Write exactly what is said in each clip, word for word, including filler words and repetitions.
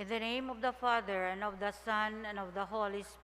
In the name of the Father, and of the Son, and of the Holy Spirit.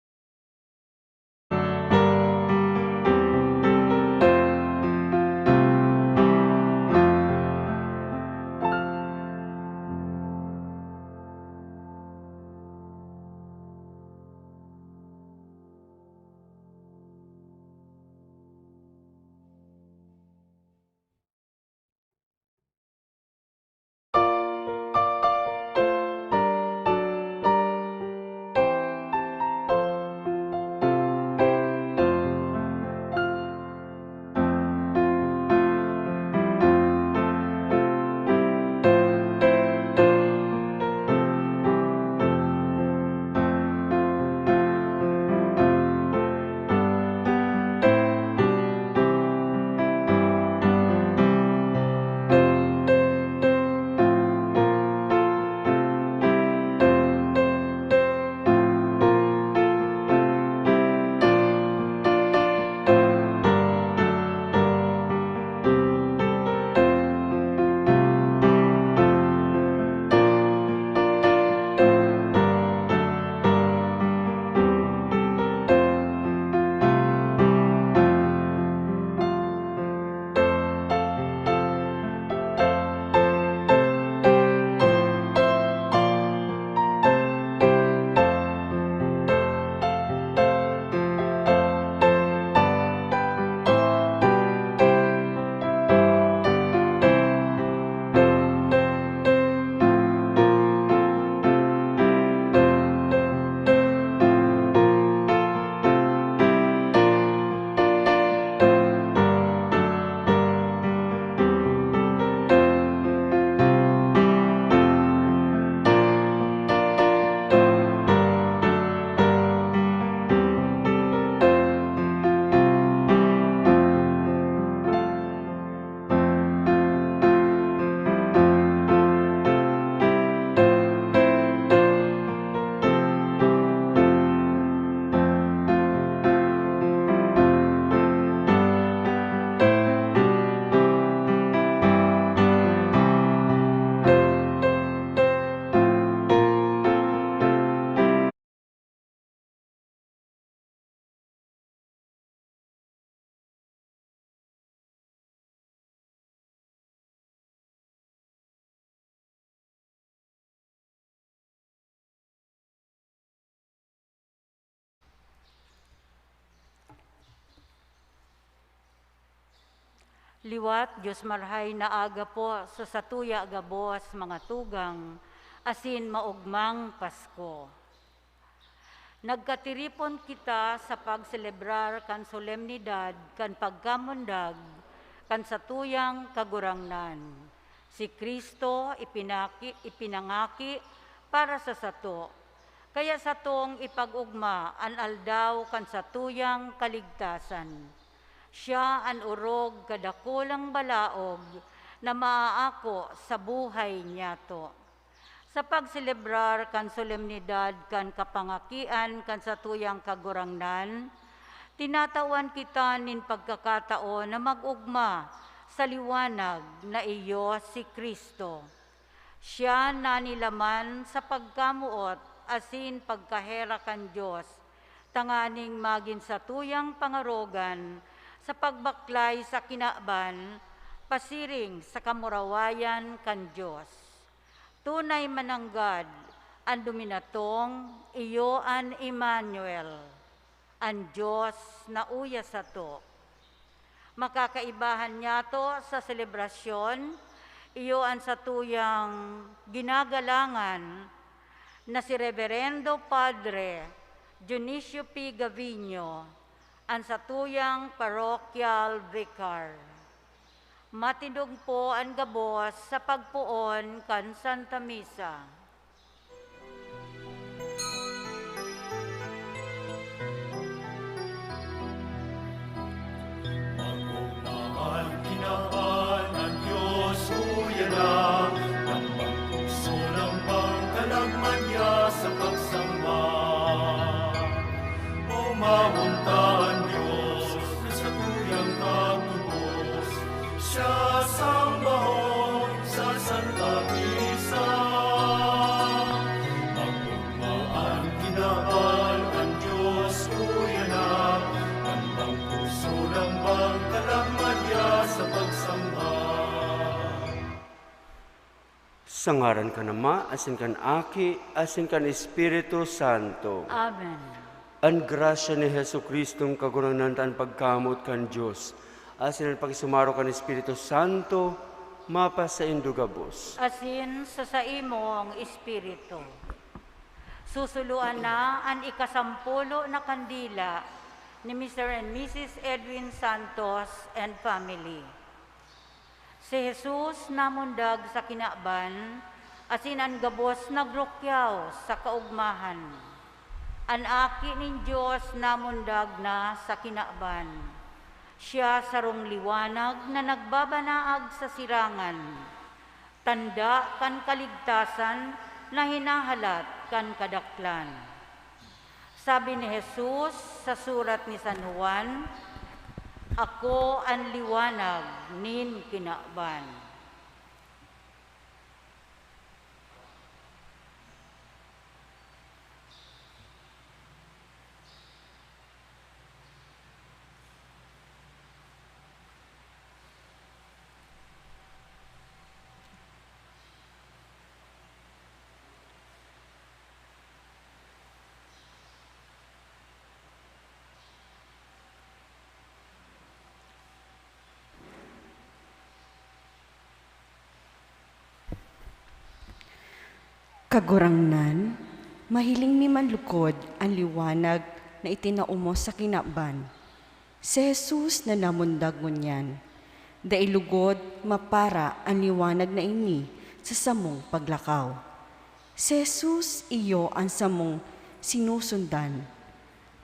Liwat, Dios Marhay na aga po sa satuya gabos, mga tugang, asin maogmang Pasko. Nagkatiripon kita sa pagselebrar kan solemnidad kan pagkamundag kan satuyang Kagurangnan. Si Cristo ipinaki-, ipinangaki para sa sato. Kaya satong ipag-ogma an aldaw kan satuyang kaligtasan. Siya an orog kadakulang balaog na maaako sa buhay niyato. Sa pagselebrar kan solemnidad kan kapangakian kan satuyang Kagurangnan, tinatawan kita nin pagkakataon na mag-ogma sa liwanag na iyo si Cristo. Siya nanilaman sa pagkamoot asin pagkahera kan Dios, tanganing magin satuyang pangarogan sa pagbaklay sa kinaban pasiring sa kamurawayan kan Dios. Tunay mananggad an duminatong, iyo an Emmanuel, an Dios na uya sato. Makakaibahan niyato sa selebrasyon, iyo an satuyang ginagalangan na si Reverendo Padre Dionisio P. Gaviño, an satuyang parochial vicar. Matindog po an gabos sa pagpoon kan Santa Misa. Magugma an kinaban, an Dios uya na, lambang puso, lambang kalagman niya sa pagsamba. Omawon ta an Dios na satuyang pagtubos, siya sambahon sa Santa Misa. Sa ngaran kan Ama, asin kan Aki, asin kan Espiritu Santo. Amen. An grasya ni Jesu-Cristong Kagurangnan ta, an pagkamoot kan Dios, asin an pakisumaro kan Espiritu Santo, mapasaindo gabos. Asin sa saimong espiritu. Susuloan na an ikasampulo na kandila ni Mister and Missus Edwin Santos and family. Si Jesus namundag sa kinaban, asin an gabos nagrukyaw sa kaogmahan. An Aki nin Dios namundag na sa kinaban. Siya sarong liwanag na nagbabanaag sa sirangan, tanda kan kaligtasan na hinahalat kan kadaklan. Sabi ni Jesus sa surat ni San Juan, "Ako an liwanag nin kinaban." Kagurangnan, mahiling mi man lugod an liwanag na itinao mo sa kinaban. Si Jesus na namundag ngunyan, dai lugod mapara an liwanag na ini sa samong paglakaw. Si Jesus iyo an samong sinusundan.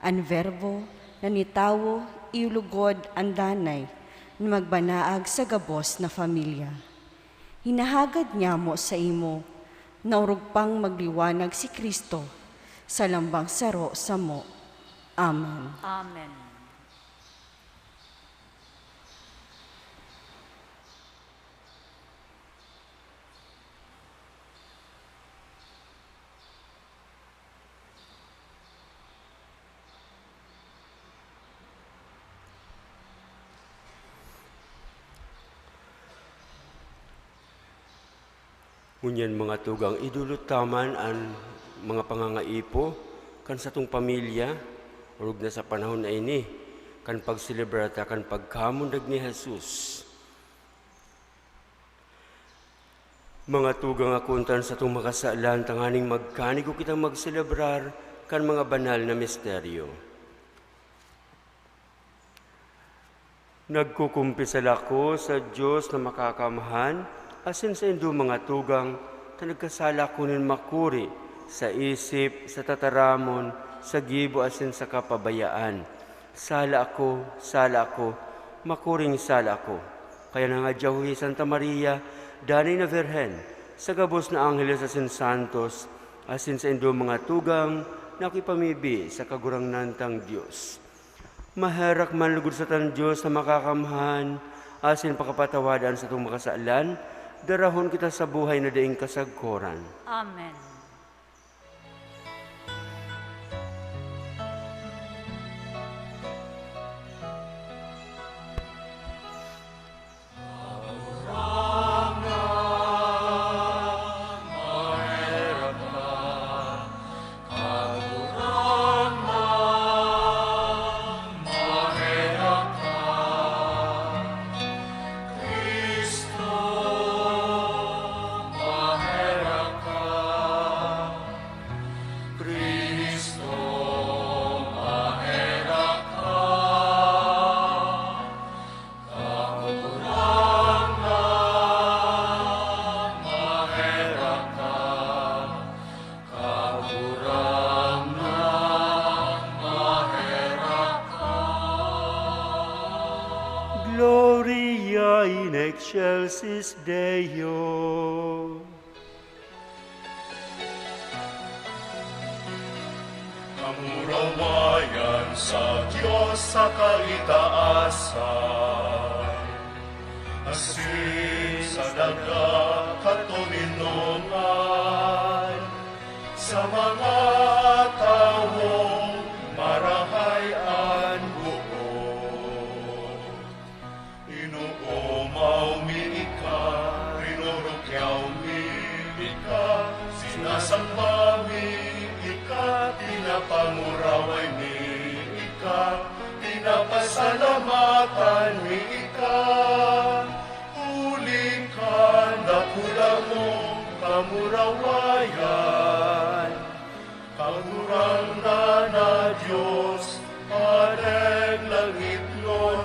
An Verbo na nitawo iyo lugod an danay na magbanaag sa gabos na pamilya. Hinahagad nyamo saimo na orog pang magliwanag si Cristo sa lambang saro samo. Amen. Amen. Ngunyan, mga tugang, idolot ta man an mga pangangaipo kan satong pamilya, orog na sa panahon na ini kan pagselebrar ta kan pagkamundag ni Jesus. Mga tugang, akoon ta an satong mga kasalan tanganing magkanigo kitang magselebrar kan mga banal na misteryo. Nagkukumpisal ako sa Dios na Makakamhan, asin saindo, mga tugang, ta nagkasala ako nin makuri sa isip, sa tataramon, sa gibo, asin sa kapabayaan. Sala ako, sala ako, makuring sala ako. Kaya nangadya ako ki Santa Maria, danay na Birhen, sa gabos na angheles asin santos, asin saindo, mga tugang, na ako ipamibi sa Kagurangnan tang Dios. Maherak man lugod sa tan Dios na Makakamhan, asin pakapatawad an satong mga kasalan, darahon kita sa buhay na daing kasagkoran. Amen. Cristo, maherak ka. Kagurangnan, maherak ka. Kagurangnan, maherak ka. Gloria in excelsis Deo. Kamurawayan sa Dios sa kaitaasan, asin sa daga katoninongan, sa mga tawong marahay an boot. Inoomaw mi ika, rinurukyaw mi, Sambami ika, pinapanguraway mi ika, pinapasalamatan mi ika, huli kan dakula mong kamurawayan. Kagurangnan na Dios, Padeng langitnon,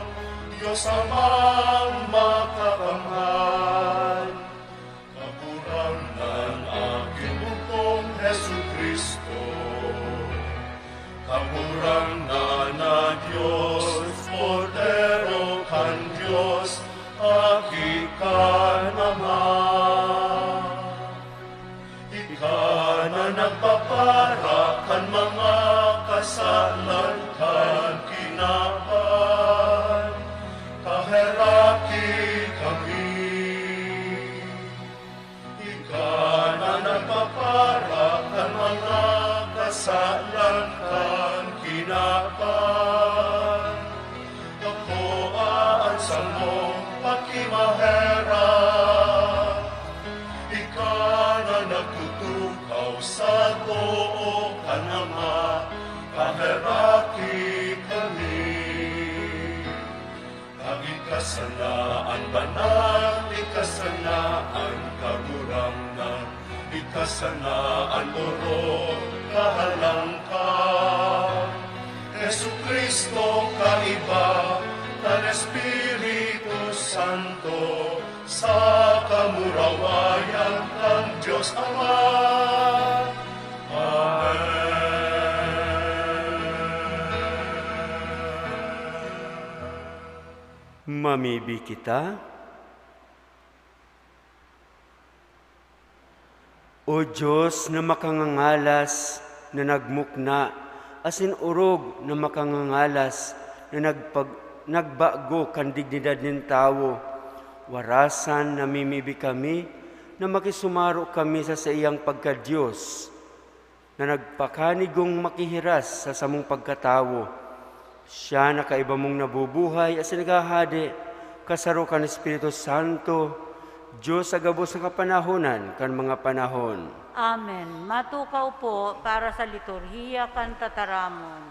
Dios Amang makakamhan. Kagurangnan, aki mo pong Jesu-Cristo. Kagurangnan na Dios, Kordero kan Dios, Aki kan Ama. Ika na nagpapara kan mga kasalan kan kinaban, kaheraki kami. Ika na nagpapara kan mga kasalan kan kinaban. Gapoa an samong pakimaherak. Ika na nagtutukaw sa too kan Ama, kaheraki kami. Ika sana an banal, ika sana an kagurangnan, ika sana an orog kahalangkahan. Jesu-Cristo, kaiba kan Espiritu Santo, sa kamurawayan kan Dios Ama. Amen. Mamibi kita. O Dios na makangangalas, na nagmukna, asin orog na makangangalas, na nagpag-, nagbago kan dignidad nin tawo, warasan namimibi kami na makisumaro kami sa saiyang pagka-Dios, na nagpakanigong makihiras sa samong pagkatawo. Siya na kaiba mong nabubuhay asin naghahade, kasaro kan Espiritu Santo, Dios sa gabos na kapanahonan kan mga panahon. Amen. Matukaw po para sa liturhiya kan tataramon.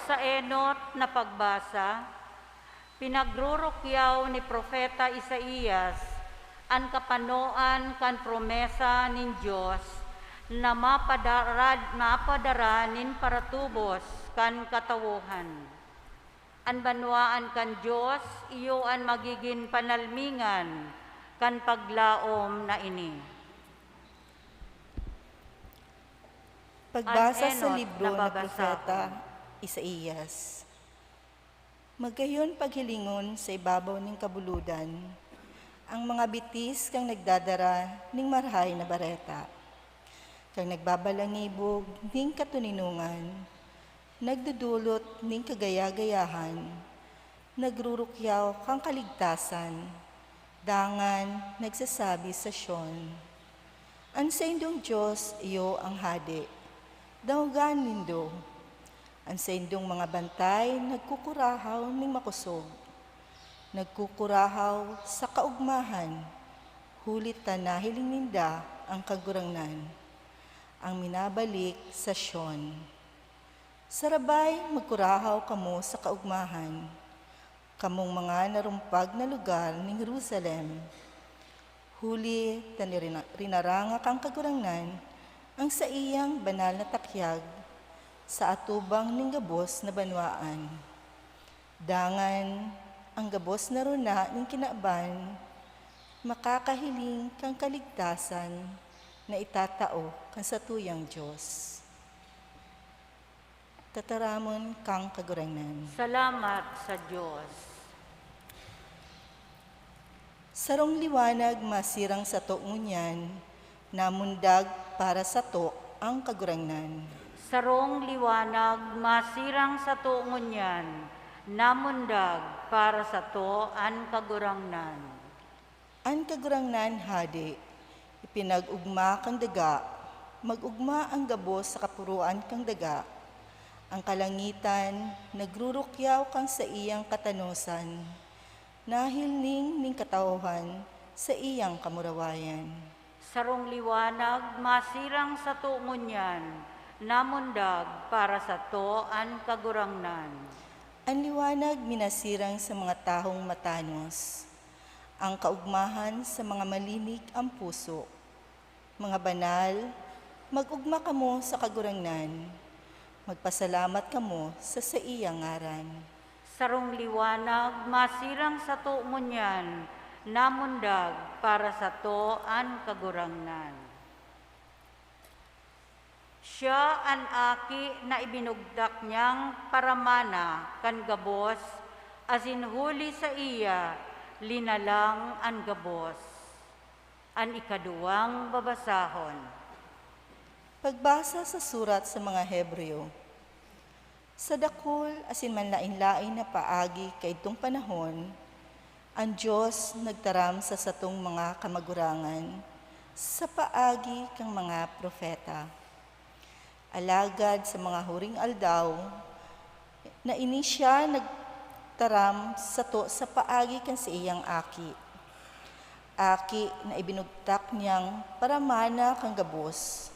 Sa enot na pagbasa, pinagrurukyaw ni Propeta Isaias an kapanoan kan promesa nin Dios na mapadarad-, mapadara nin paratubos kan katawohan. An banwaan kan Dios iyo an magigin panalmingan kan paglaom na ini. Pagbasa sa libro ni Propeta Isaias. Magayon paghilingon sa ibabaw nin kabuludan an mga bitis kan nagdadara nin Marahay na Bareta, kan nagbabalangibog nin katoninongan, nagdodolot nin kagaya-gayahan, nagrurukyaw kan kaligtasan, dangan nagsasabi sa Sion, "An saindong Dios iyo an hade, daogan nindo." An saindong mga bantay nagkukurahaw nin makosog, nagkukurahaw sa kaogmahan, huli ta nahiling ninda an Kagurangnan, an minabalik sa Sion. Sarabay magkurahaw kamo sa kaogmahan, kamong mga narumpag na lugar nin Jerusalem, huli ta nirina-, rinaranga kan Kagurangnan an saiyang banal na takyag sa atubang nin gabos na banwaan. Dangan an gabos na rona nin kinaban makakahiling kan kaligtasan na itatao kan satuyang Dios. Tataramon kan Kagurangnan. Salamat sa Dios. Sarong liwanag masirang sato ngunyan, namundag para sato an Kagurangnan. Sarong liwanag masirang sato ngunyan, namundag para sato an Kagurangnan. An Kagurangnan hade, ipinag-ogma kan daga, mag-ogma an gabos sa kapuroan kan daga. An kalangitan nagrurukyaw kan saiyang katanosan, nahilning nin katawohan saiyang kamurawayan. Sarong liwanag masirang sato ngunyan, namundag para sato an Kagurangnan. An liwanag minasirang sa mga tahong matanos, ang kaugmahan sa mga malinig an puso. Mga banal, mag-ugma kamo sa Kagurangnan, magpasalamat kamo sa saiyang ngaran. Sarong liwanag masirang sato ngunyan, namundag para sato an Kagurangnan. Siya an Aki na ibinugtak niyang paramana kan gabos, asin huli saiya linalang an gabos. An ikaduwang babasahon. Pagbasa sa surat sa mga Hebreo. Sa dakul asin manlaen-laen na paagi kaidtong panahon, an Dios nagtaram sa satong mga kamagurangan sa paagi kan mga propeta. Alagad sa mga huring aldaw, na ini siya nagtaram sato sa paagi kan saiyang Aki. Aki na ibinugtak niyang paramana kan gabos,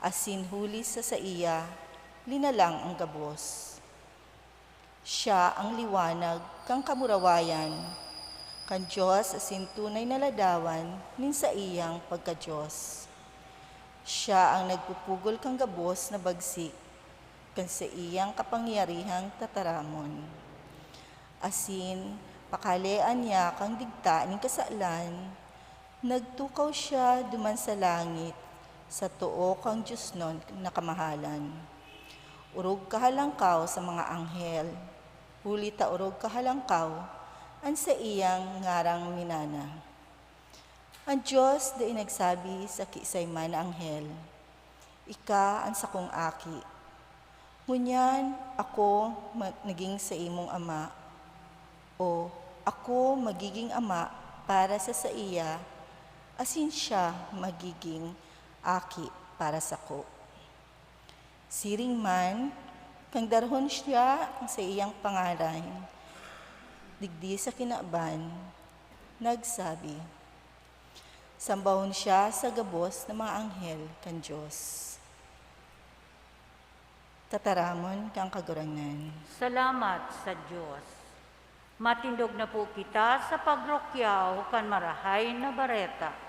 asin huli sa saiya, linalang an gabos. Siya an liwanag kan kamurawayan kan Dios asin tunay na ladawan nin saiyang pagka-Dios. Siya an nagpupugol kan gabos na bagsik kan saiyang kapangyarihang tataramon. Asin, pakalean niya kan digta nin kasalan, nagtukaw siya duman sa langit, sa too kan Diosnon na kamahalan. Orog kahalangkaw sa mga anghel, huli ta orog kahalangkaw an saiyang ngarang minana. An Dios dai nagsabi sa kiisay man na anghel, "Ika an sakong aki. Ngunyan ako ma-, naging saimong ama," o "Ako magiging ama para sa saiya, asin siya magiging aki para sako." Siring man, kan darahon siya an saiyang pangaran digdi sa kinaban, nagsabi, "Sambahon siya sa gabos na mga anghel kan Dios." Tataramon kan Kagurangnan. Salamat sa Dios. Matindog na po kita sa pagrukyaw kan Marahay na Bareta.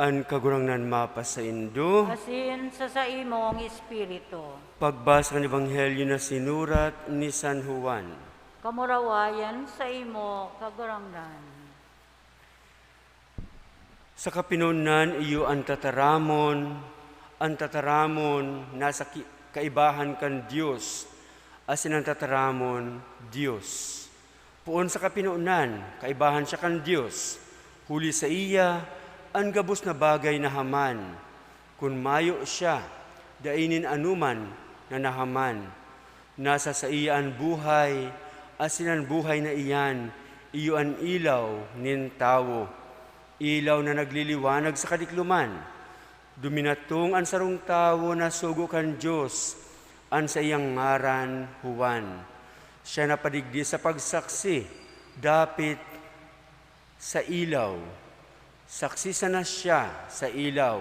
An Kagurangnan mapasaindo. Asin sa saimong espiritu. Pagbasa kan Ebanghelyo na sinurat ni San Juan. Kamurawayan saimo, Kagurangnan. Sa kapinonan iyo an tataramon, an tataramon nasa ki-, kaibahan kan Dios, asin an tataramon, Dios. Poon sa kapinonan, kaibahan siya kan Dios. Huli saiya, an gabos na bagay nahaman. Kun mayo siya, dai nin anoman na nahaman. Nasa saiya an buhay, asin an buhay na iyan iyo an ilaw nin tawo. Ilaw na nagliliwanag sa kadikloman. Duminatong an sarong tawo na sugo kan Dios, an saiyang ngaran Juan. Siya napadigdi sa pagsaksi, dapit sa ilaw. Saksi sana siya sa ilaw.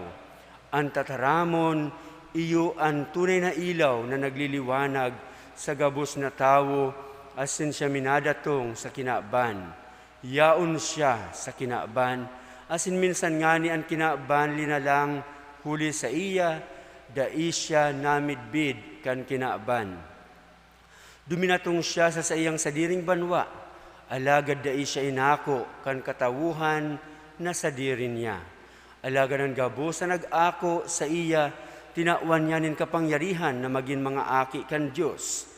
An tataramon, iyo an tunay na ilaw na nagliliwanag sa gabos na tawo, asin siya minadatong sa kinaban. Yaon siya sa kinaban, asin minsan ngani an kinaban linalang, huli saiya, dai siya namidbid kan kinaban. Duminatong siya sa saiyang sadiring banwa, alagad dai siya inako kan katawohan na sadiri niya. Alagad an gabos na nag-ako saiya, tinawan niya nin kapangyarihan na magin mga aki kan Dios.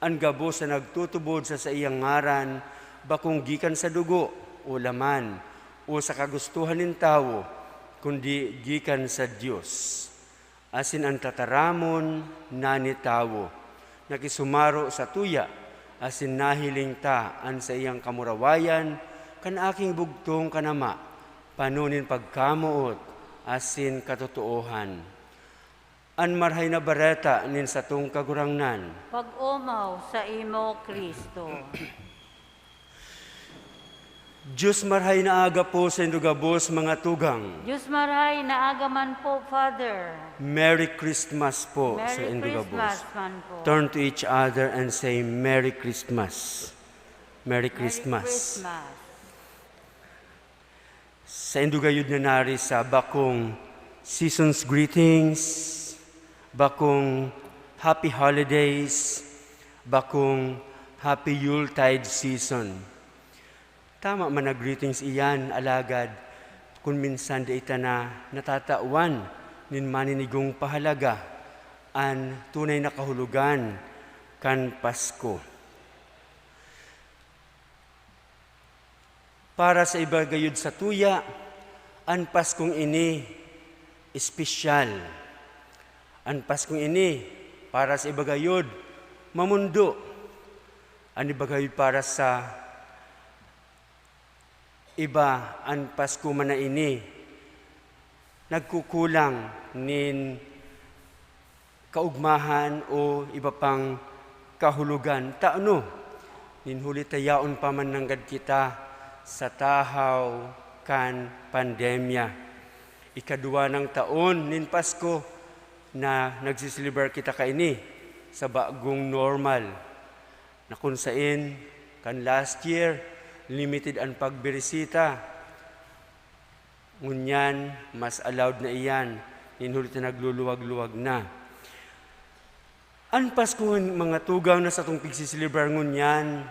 An gabos na nagtutubod sa saiyang ngaran, bakong gikan sa dugo o laman o sa kagustohan nin tawo, kundi gikan sa Dios. Asin an tataramon na ni tawo, nakisumaro sa tuya, asin nahiling ta an saiyang kamurawayan kan aking bugtong kan Ama, pano nin pagkamoot asin katotoohan. An Marahay na Bareta nin satong Kagurangnan. Pag-omaw saimo, Cristo. Diyos Marahay na Aga po saindo gabos, mga tugang. Diyos Marahay na Aga man po, Father. Merry Christmas po Merry saindo Christmas gabos. Man po. Turn to each other and say, "Merry Christmas." Merry Merry Christmas. Christmas. Saindo gayod na nari sa bakong season's greetings, bakong happy holidays, bakong happy Yuletide season. Tama man na greetings iyan, alagad kun minsan dai ta na natatawan nin maninigong pahalaga an tunay na kahulogan kan Pasko. Para sa iba gayod sa tuya, an Paskong ini espesyal. An Paskong ini, para sa iba gayod, mamondo. An iba gayod, para sa iba, an Pasko man na ini nagkukulang nin kaugmahan o iba pang kahulogan. Tano, nin huli ta yaon pa man nanggad kita sa tahaw kan pandemya. Ikaduwa nang taon nin Pasko na nagsiselebrar kita kaini sa bagong normal, na kun saen kan last year, limited an pagbirisita. Ngunyan, mas allowed na iyan, nin huli ta nagluluwag-luwag na. An Pasko, mga tugang, na satong pigsiselebrar ngunyan,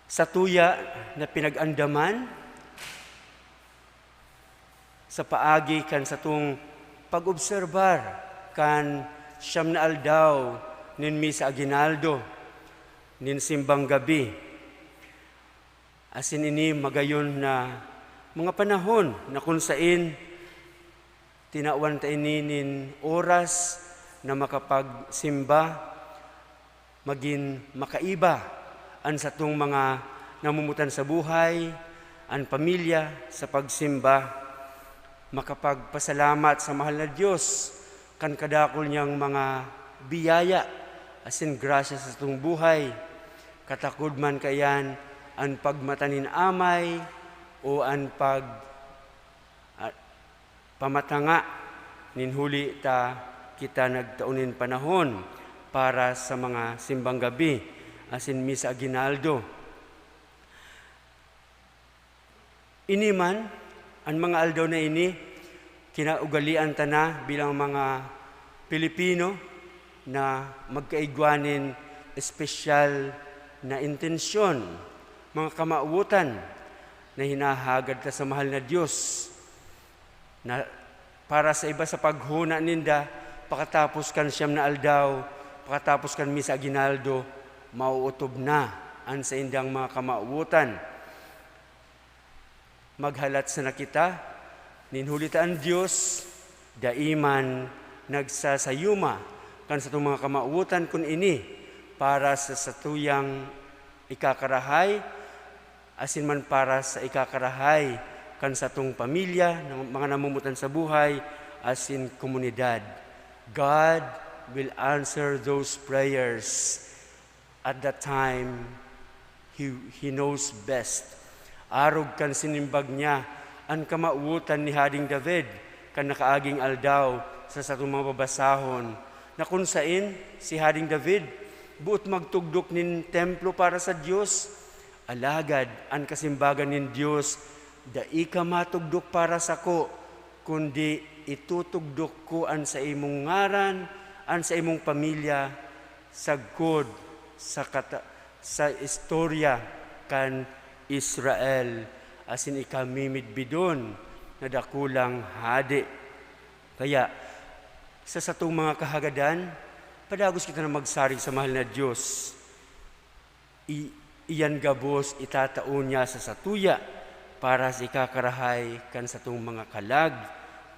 satuya na pinag-andaman sa paagi kan satong pag-obserbar kan siyam na aldaw nin Misa Aguinaldo, nin Simbang Gabi. Asin ini magayon na mga panahon na kun saen tinawan ta ini nin oras na makapagsimba, magin makaiba an satong mga namumutan sa buhay, an pamilya sa pagsimba, makapagpasalamat sa mahal na Dios kan kadakul niyang mga biyaya asin grasya sa satong buhay. Katakod man kaiyan an pagmata nin amay o an pag, ah, pamatanga nin huli ta kita nagtao nin panahon para sa mga simbang gabi asin misa aguinaldo. Ini man, an mga aldaw na ini, kinaugalean ta na bilang mga Pilipino na magkaigwa nin espesyal na intensyon, mga kamawotan na hinahagad ta sa mahal na Dios, na para sa iba, sa paghona ninda, pakatapos kan siyam na aldaw, pakatapos kan misa aguinaldo, mauotob na an saindang mga kamawotan. Maghalat sana kita, nin huli ta an Dios dai man nagsasayuma kan satong mga kamawotan kun ini para sa satuyang ikakarahay, asin man para sa ikakarahay kan satong pamilya, ng mga namumutan sa buhay, asin komunidad. God will answer those prayers at the time he, he knows best. Arog kan sinimbag niya an kamawotan ni Hading David kan nakaaging aldaw sa satong mga babasahon, na kun saen si Hading David boot magtugdok nin templo para sa Dios, Alagad an kasimbagan nin Dios dai ka matugdok para sako, kundi itutugdok ko an saimong ngaran, an saimong pamilya, sagkod sa kata-, sa istorya kan Israel, asin ika mimidbidon na dakulang hade. Kaya, sa satong mga kahagadan, padagos kita na magsarig sa mahal na Dios. I-, iyan gabos itatao niya sa satuya para sa ikakarahay kan satong mga kalag,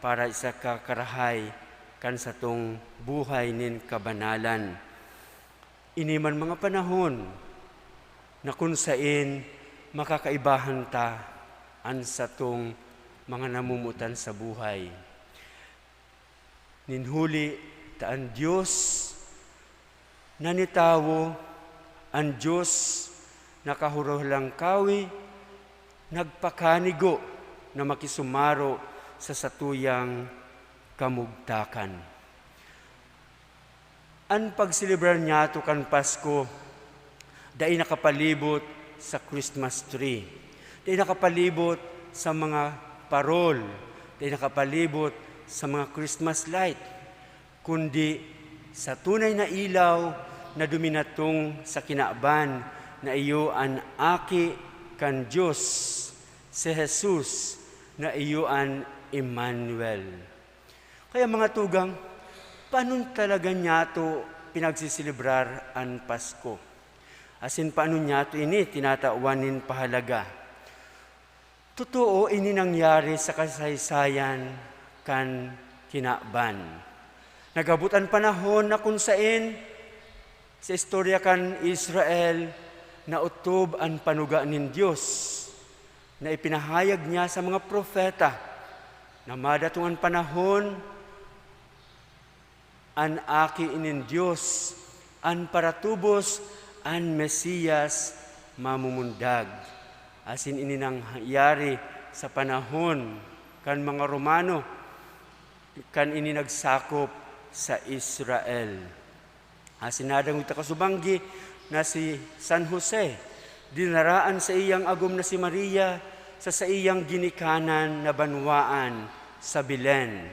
para sa ikakarahay kan satong buhay nin kabanalan. Ini man mga panahon na kun saen makakaibahan ta an satong mga namumutan sa buhay. Nin huli ta an Dios na nitawo, an Dios na Kahulahulangkawi, nagpakanigo na makisumaro sa satuyang kamugtakan. An pagselebrar niyato kan Pasko dai nakapalibot sa Christmas tree, dai nakapalibot sa mga parol, dai nakapalibot sa mga Christmas light, kundi sa tunay na ilaw na duminatong sa kinaban, na iyo an Aki kan Dios, si Jesus, na iyo an Emmanuel. Kaya, mga tugang, paano talaga niyato pinagsiselebrar an Pasko? Asin paano niyato ini tinatawan nin pahalaga? Totoo, ini nangyari sa kasaysayan kan kinaban. Nag-abot an panahon na kun saen sa istorya kan Israel, naotob an panuga nin Dios na ipinahayag niya sa mga propeta na madatong an panahon, an Aki nin Dios, an paratubos, an Mesias, mamumundag. Asin ini nangyari sa panahon kan mga Romano, kan ini nagsakop sa Israel. Asin nadangog ta kasubanggi na si San Jose, dinara an saiyang agom na si Maria sa saiyang ginikanan na banwaan sa Belen,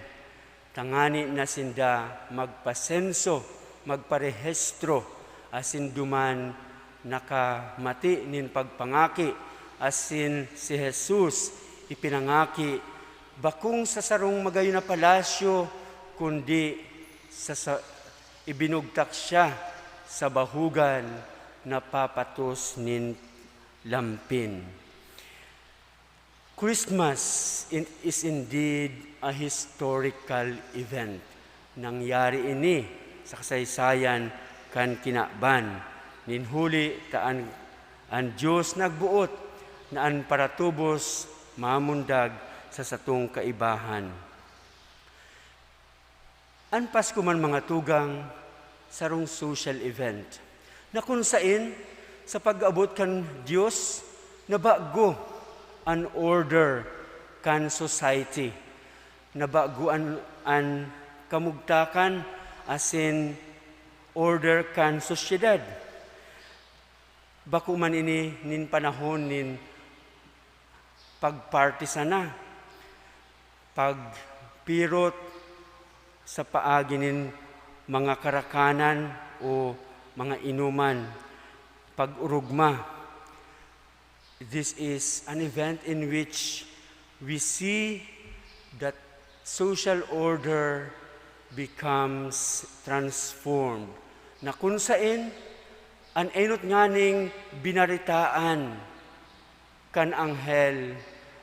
tangani na sinda magpasenso, magparehistro, asin duman nakamati nin pagpangaki, asin si Jesus ipinangaki, bakong sa sarong magayon na palasyo, kundi sa, sa, ibinugtak siya sa bahugan na papatos nin lampin. Christmas in-, is indeed a historical event. Nangyari ini sa kasaysayan kan kinaban. Nin huli ta an, an Dios nagboot na an paratubos mamundag sa satong kaibahan. An Pasko man, mga tugang, sarong social event na kun saen, sa pag-abot kan Dios, nabago an order kan society, nabago an, an kamugtakan asin order kan sosyedad. Bako man ini nin panahon nin pagparty sana, pagpirot sa paagi nin mga karakanan o mga inuman, pag-orogma. This is an event in which we see that social order becomes transformed, na kun saen an enot nganing binaritaan kan anghel,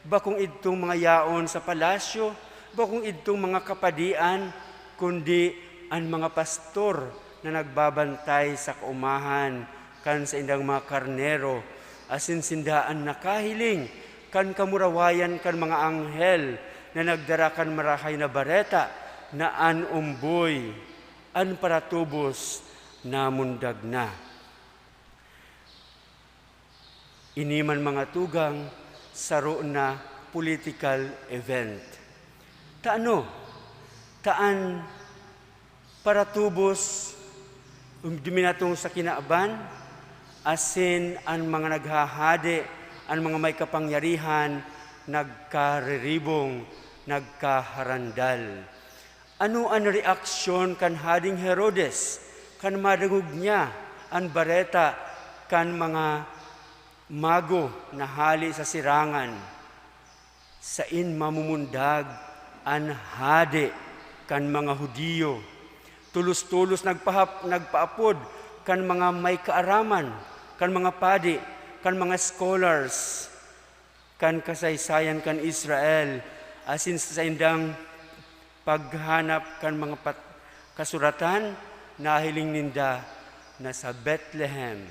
bakong idtong mga yaon sa palasyo, bakong idtong mga kapadian, kundi an mga pastor na nagbabantay sa kaumahan kan saindang mga karnero, asin sinda an nakahiling kan kamurawayan kan mga anghel na nagdara kan marahay na bareta na an omboy, an paratubos, namundag na. Ini man, mga tugang, saro na political event. Ta ano? Ta an paratubos, um, duminatong sa kinaban, asin an mga naghahade, an mga may kapangyarihan, nagkariribong, nagkaharandal. Ano an reaksyon kan Hading Herodes kan madangog niya an bareta kan mga mago na hale sa sirangan? "Sain mamumundag an hade kan mga Judio?" Tolos-tolos nagpahap-, nagpaapod kan mga may kaaraman, kan mga padi, kan mga scholars, kan kasaysayan kan Israel, asin sa saindang paghanap kan mga pat-, kasuratan, nahiling ninda na sa Betlehem,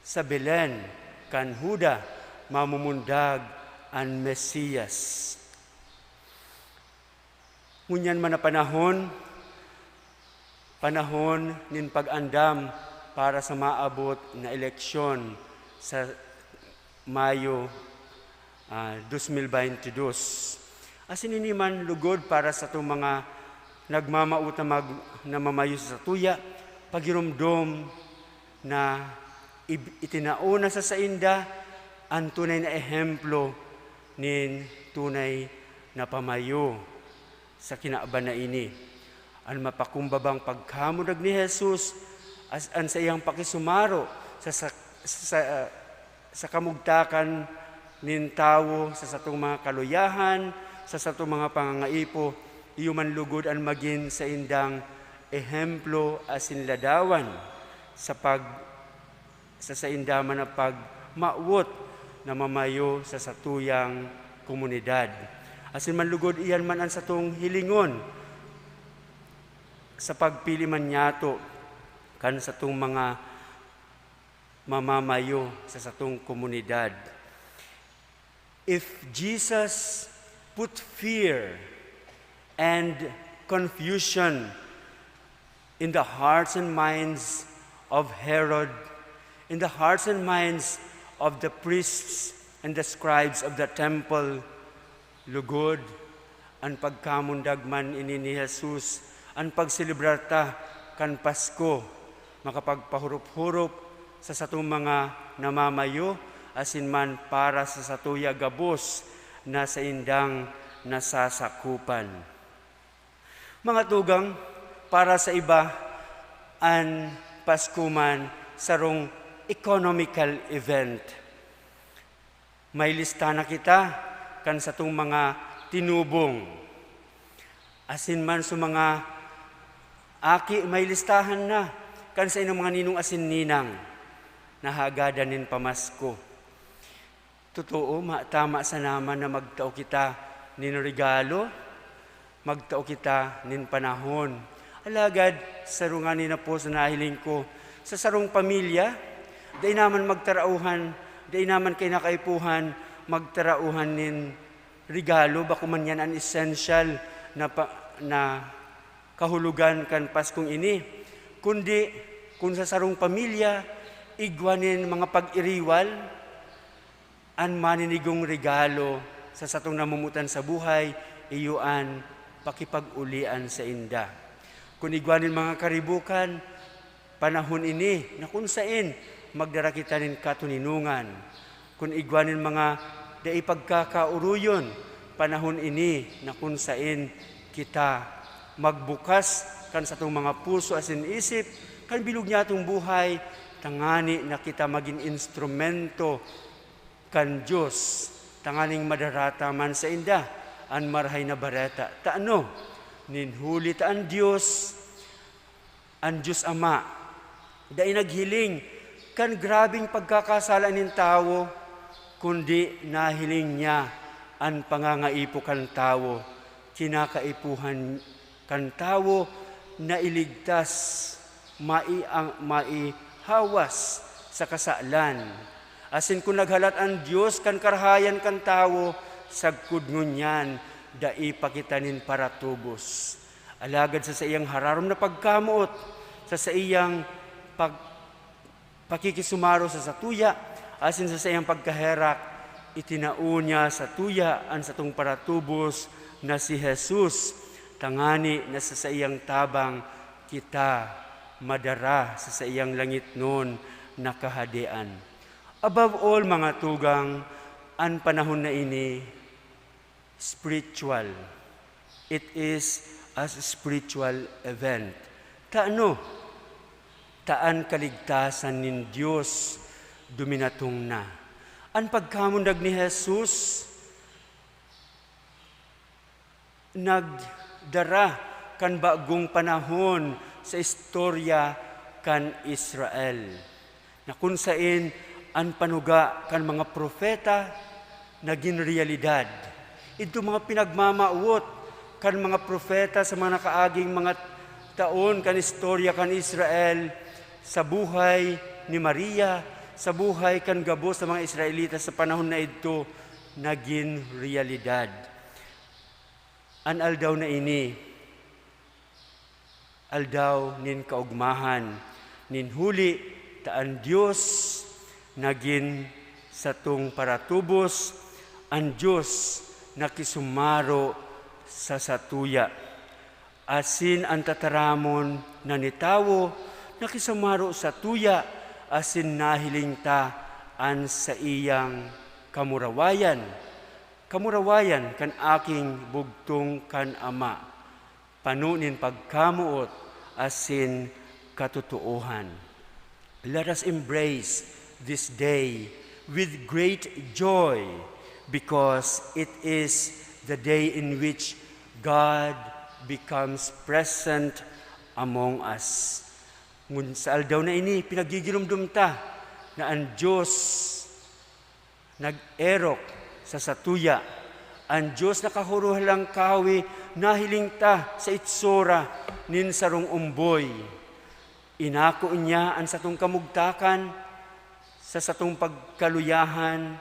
sa Belen kan Juda, mamumundag an Mesiyas. Ngunyan man na panahon, panahon nin pag-andam para sa maabot na eleksyon sa Mayo, ah, dos mil baynte dos. Asin ini man lugod para sa itong mga nagmamao ta mag-, namamayo sa satuya, pagiromdom na ib-, itinao na sa sainda an tunay na ehemplo nin tunay na pamayo sa kinaban na ini. An mapakumbabang pagkamundag ni Jesus, as-, an saiyang pakisumaro sa, sa, sa, sa kamugtakan nin tawo, sa satong mga kaluyahan, sa satong mga pangangaipo, iyo man lugod an magin saindang ehemplo asin ladawan sa pag-, sa sainda man na pagmawot na mamayo sa satuyang komunidad. Asin man lugod, iyan man an satong hilingon sa pagpili man niyato kan satong mga mamamayo sa satong komunidad. If Jesus put fear and confusion in the hearts and minds of Herod, in the hearts and minds of the priests and the scribes of the temple, lugod, an pagkamundag man ini ni Jesus, an pagselebrar ta kan Pasko, makapagpahurop-hurop sa satong mga namamayo asin man para sa satuya gabos na saindang nasasakopan. Mga tugang, para sa iba, an Pasko man sarong economical event. May lista na kita kan satong mga tinubong. Asin man sa mga aki, may listahan na kan saindang mga ninong asin ninang na hagadan nin pamasko. Totoo, ma-, tama sana man na magtao kita nin regalo, magtao kita nin panahon. Alagad, saro ngani na po sa nahiling ko, sa sarong pamilya, dai naman magtarauhan, dai naman kinakaipuhan, magtarauhan nin regalo, bako man yan an essential na pa-, na kahulogan kan Paskong ini. Kundi, kun sa sarong pamilya, igwa nin mga pag-iriwal, an maninigong regalo sa satong namomotan sa buhay, iyo an pakipag-ulian sainda. Kun igwa nin mga karibukan, panahon ini na kun saen magdara kita nin katoninongan. Kun igwa nin mga dai pagkakaoroyon, panahon ini na kun saen kita magbukas kan satong mga puso asin isip, kan bilog niyatong buhay, tangani na kita magin instrumento kan Dios, tanganing madara ta man sainda an Marahay na Bareta. Ta ano? Nin huli ta an Dios, an Dios Ama, dai naghiling kan grabeng pagkakasala nin tawo, kundi nahiling niya an pangangaipo kan tawo, kinakaipuhan kan tawo na iligtas, mai-, ang, maihawas sa kasalan. Asin kun naghalat an Dios kan karahayan kan tawo, sagkod ngunyan, dai pa kita nin paratubos. Alagad sa saiyang hararom na pagkamoot, sa saiyang pag-, pakikisumaro sa satuya, asin sa saiyang pagkaherak, itinao niya satuya an satong paratubos na si Jesus, tangani na sa saiyang tabang kita madara sa saiyang langitnon na Kahadean. Above all, mga tugang, an panahon na ini spiritual. It is a spiritual event. Ta ano? Ta an kaligtasan nin Dios duminatong na. An pagkamundag ni Jesus nagdara kan bagong panahon sa istorya kan Israel, na kun saen an panuga kan mga propeta nagin realidad. Idto mga pinagmamawot kan mga propeta sa mga nakaaging mga taon kan istorya kan Israel, sa buhay ni Maria, sa buhay kan gabos na mga Israelita sa panahon na idto, nagin realidad. An aldaw na ini, aldaw nin kaogmahan, nin huli ta an Dios nagin satong paratubos, an Dios nakisumaro sa satuya, asin an tataramon na nitawo nakisumaro satuya, asin nahiling ta an saiyang kamurawayan, kamurawayan kan aking bugtong kan Ama, pano nin pagkamoot asin katotoohan. Let us embrace this day with great joy, because it is the day in which God becomes present among us. Ngun sa aldaw na ini, pinaggigiromdom ta na an Dios nag-erok sa satuya. An Dios na kahurohalangkawi nahiling ta sa itsura nin sarong omboy. Inako niya an satong kamugtakan sa satong pagkaluyahan.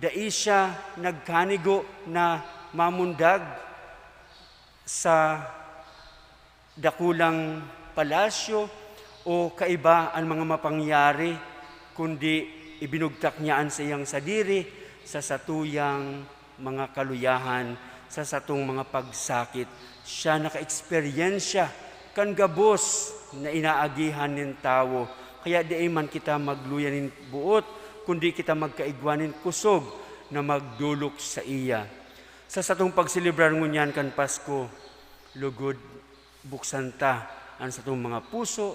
Dai siya nagkanigo na mamundag sa dakulang palasyo o kaiba an mga mapangyari, kundi ibinugtak niya an saiyang sadiri sa satuyang mga kaluyahan, sa satong mga pagsakit. Siya nakaeksperyensya kan gabos na inaagihan nin tawo, kaya dai man kita magluya nin boot, kundi kita magkaigwa nin kusog na magdolok saiya. Sa satong pagselebrar ngunyan kan Pasko, lugod buksan ta an satong mga puso,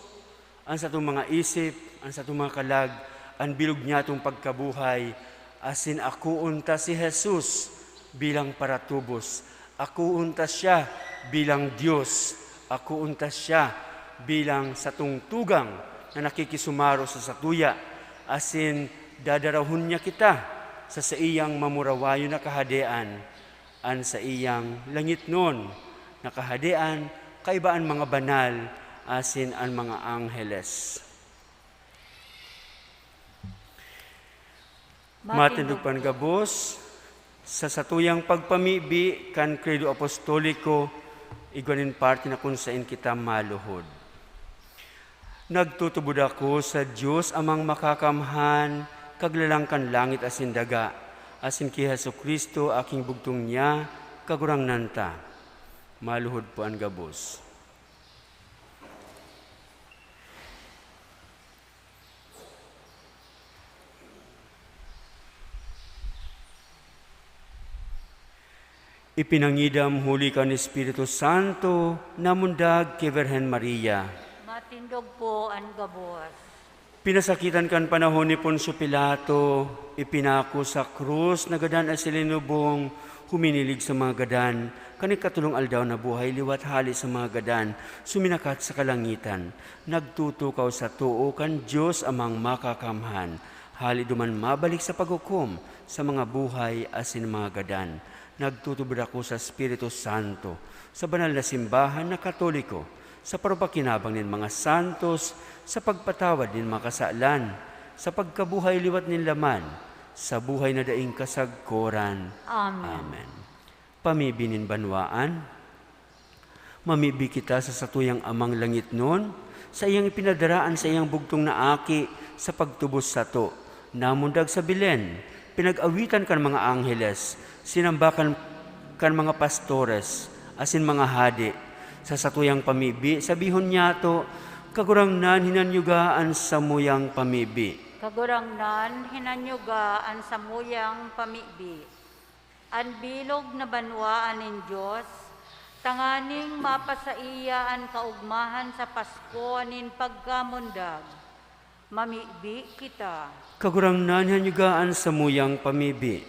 an satong mga isip, an satong mga kalag, an bilog niyatong pagkabuhay, asin akoon ta si Jesus bilang paratubos, akoon ta siya bilang Dios, akoon ta siya bilang satong tugang na nakikisumaro sa satuya, asin dadarahon niya kita sa saiyang mamurawayon na kahadean, an saiyang langitnon na kahadean, kaiba an mga banal asin an mga angheles. Matindog pan gabos, sa satuyang pagpamibi kan Credo Apostoliko, igwa nin parte na kun saen kita maluhod. Nagtutubod ako sa Dios Amang Makakamhan, Kaglalang kan langit asin daga, asin ki Jesu-Cristo, aking bugtong niya, Kagurangnan ta. Maluhod po an gabos. Ipinangidam huli kan Espiritu Santo, namundag ki Birhen Maria. Matindog po an gabos. Pinasakitan kan panahon ni Poncio Pilato, ipinako sa krus, nagadan asin linubong, huminilig sa mga gadan, kan ikatolong aldaw nabuhay liwat hale sa mga gadan, suminakat sa kalangitan, nagtutukaw sa too kan Dios Amang Makakamhan, hale duman mabalik sa paghukom sa mga buhay asin mga gadan. Nagtutubod ako sa Espiritu Santo, sa banal na simbahan na Katoliko, sa parupakinabang nin mga santos, sa pagpatawad nin mga kasalan, sa pagkabuhay liwat nin laman, sa buhay na daing kasagkoran. Amen. Amen. Pamibi nin banwaan. Mamibi kita sa satuyang Amang langitnon, saiyang ipinadara an saiyang bugtong na Aki sa pagtubos sato. Namundag sa Belen, pinag-awitan kan mga angheles, sinamba kan, kan mga pastores, asin mga hade. Sa satuyang pamibi, sabihon niyato, Kagurangnan, hinanyuga an samuyang pamibi. Kagurangnan, hinanyuga an samuyang pamibi. An bilog na banwaan nin Dios, tanganing mapasaiya an kaogmahan sa Pasko nin pagkamundag. Mamibi kita. Kagurangnan, hinanyuga an samuyang pamibi.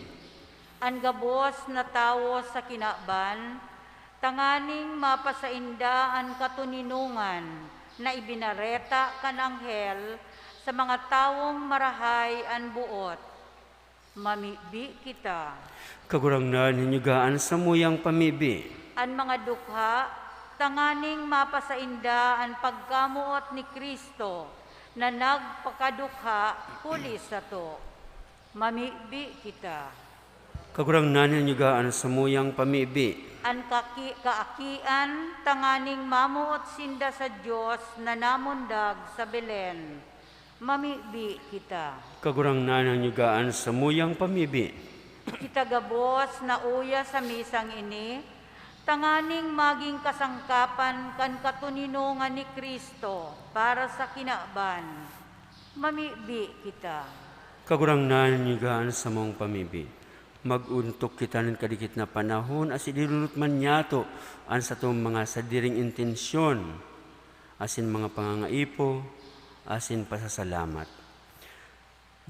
An gabos na tawo sa kinaban, tanganing mapasainda an katoninongan na ibinareta kan anghel sa mga tawong marahay an boot. Mamibi kita. Kagurangnan, hinanyuga an samuyang pamibi. An mga dukha, tanganing mapasainda an pagkamoot ni Cristo na nagpakadukha huli sato. Mamibi kita. Kagurangnan, hinanyuga an samuyang pamibi. An kaki- kaakian, tanganing mamoot sinda sa Dios na namundag sa Belen. Mamibi kita. Kagurangnan, hinanyuga an samuyang pamibi. Kita gabos na uya sa misang ini, tanganing magin kasangkapan kan katoninongan ni Cristo para sa kinaban. Mamibi kita. Kagurangnan, hinanyuga an samong pamibi. Mag-ontok kita nin kadikit na panahon asin idolot man niyato an satong mga sadiring intensyon, asin mga pangangaipo, asin pasasalamat.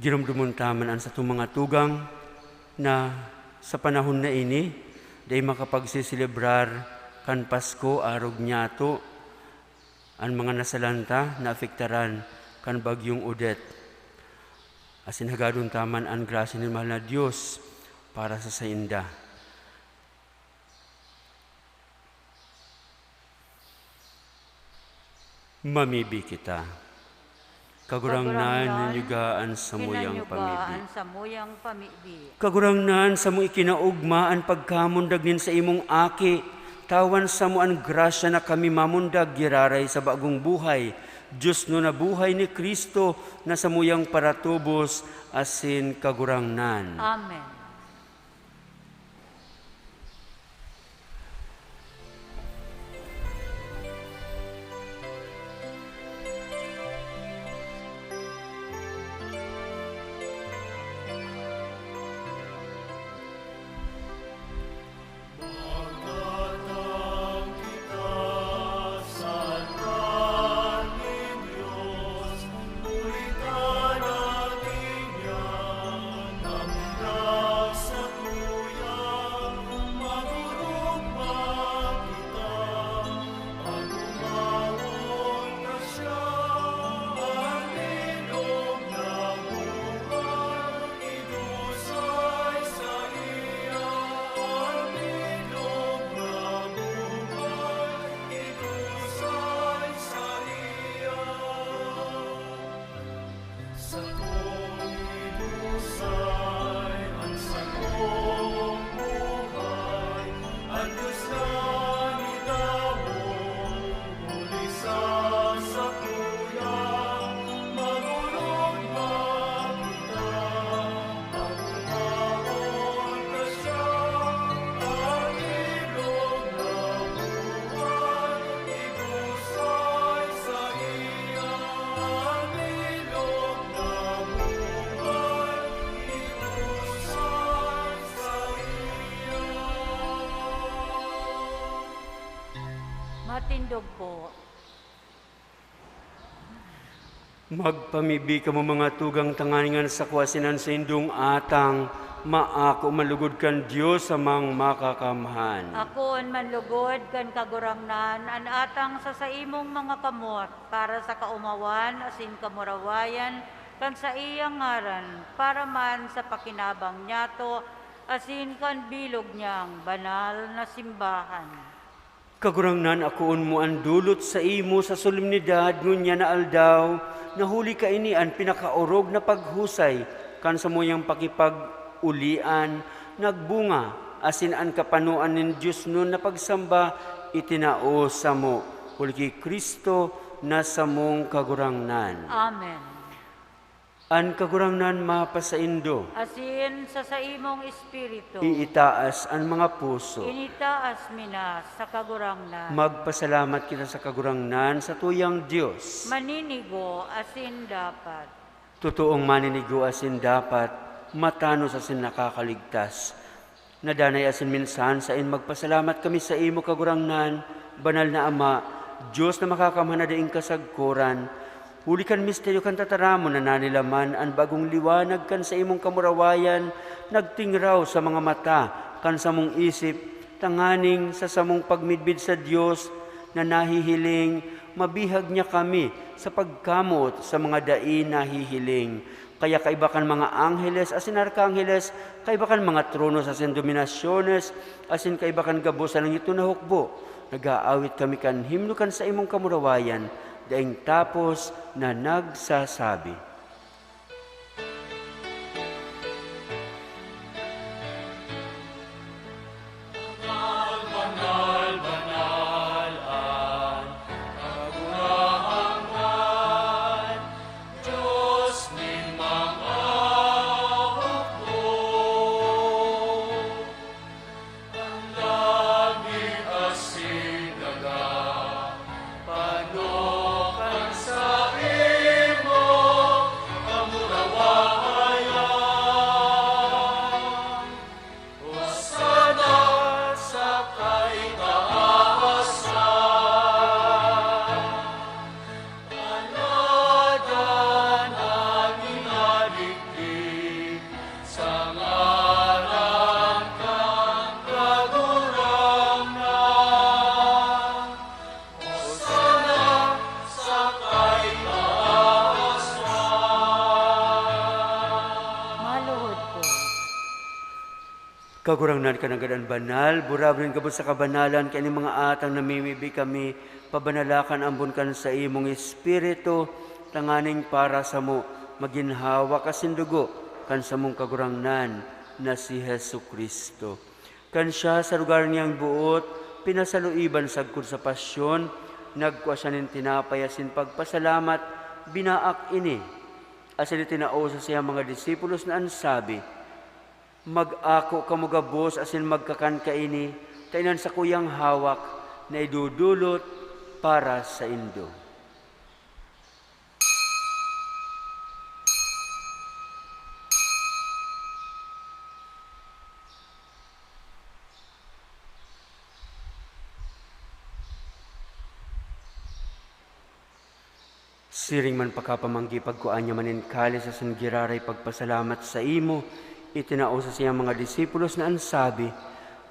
Giromdomon ta man an satong mga tugang na sa panahon na ini, dai makapagseselebrar kan Pasko arog niyato an mga nasalanta na apektaran kan Bagyong Odette. Asin hagadon ta man an grasya nin mahal na Dios para sa sainda. Mamibi kita. Kagurangnan, hinanyuga an samuyang pamibi. Kagurangnan, samo ikinaogma an pagkamundag nin saimong Aki. Tawan samo an grasya na kami mamundag giraray sa bagong buhay, diosnon na buhay ni Cristo na samuyang paratubos asin Kagurangnan. Amen. Matindog po. Magpamibi kamo, mga tugang, tanganing an sako asin an saindong atang maako man lugod kan Dios Amang Makakamhan. Akoon man lugod kan Kagurangnan an atang sa saimong mga kamot, para sa kaomawan asin kamurawayan kan saiyang ngaran, para man sa pakinabang niyato asin kan bilog niyang banal na simbahan. Kagurangnan, akoon mo an dolot saimo sa solemnidad ngunyan na aldaw, na huli kaini an pinakaorog na paghusay kan samuyang pakipag-olian nagbunga, asin an kapanoan nin diosnon na pagsamba itinao samo, huli ki Cristo na samong Kagurangnan. Amen. An Kagurangnan mapasaindo. Asin sa saimong espiritu. Iitaas an mga puso. Initaas mi na sa Kagurangnan. Magpasalamat kita sa Kagurangnan, sa tuyang Dios. Maninigo asin dapat. Totoong maninigo asin dapat, matanos asin nakakaligtas. Nadanay asin minsan saen magpasalamat kami saimo, Kagurangnan, Banal na Ama, Dios na makakamhan na daing kasagkoran. Huli kan misteryo kan tataramon na nanilaman an bagong liwanag kan saimong kamurawayan, nagtingraw sa mga mata kan samong isip, tanganing sa samong pagmidbid sa Dios na nahihiling, mabihag niya kami sa pagkamoot sa mga dai nahihiling. Kaya kaiba kan mga angheles asin arkangheles, kaiba kan mga tronos asin dominasyones, asin kaiba kan gabos sa langitnon na hukbo, nag-aawit kami kan himno kan saimong kamurawayan, daing tapos na nagsasabi, Kagurangnan kan Hagadan Banal, burabuyon gabos sa kabanalan, kaining mga atang namimibi kami, pabanalakan ambon kan saimong Espiritu, tanganing para samo magin hawak asin dugo kan samong Kagurangnan na si Jesu-Cristo. Kan siya sa lugar niyang boot pinasaluiban sagkod sa pasyon, nagkua siya nin tinapay asin pagpasalamat, binaak ini, asin itinao sa saiyang mga disipulos na an sabi, "Mag-ako kamo gabos asin magkakan kaini, ta inan sakuyang hawak na idodolot para saindo." Siring man pakapamanggi, pagkua niya man nin kalis asin giraray pagpasalamat saimo, itinao sa saiyang mga disipulos na an sabi,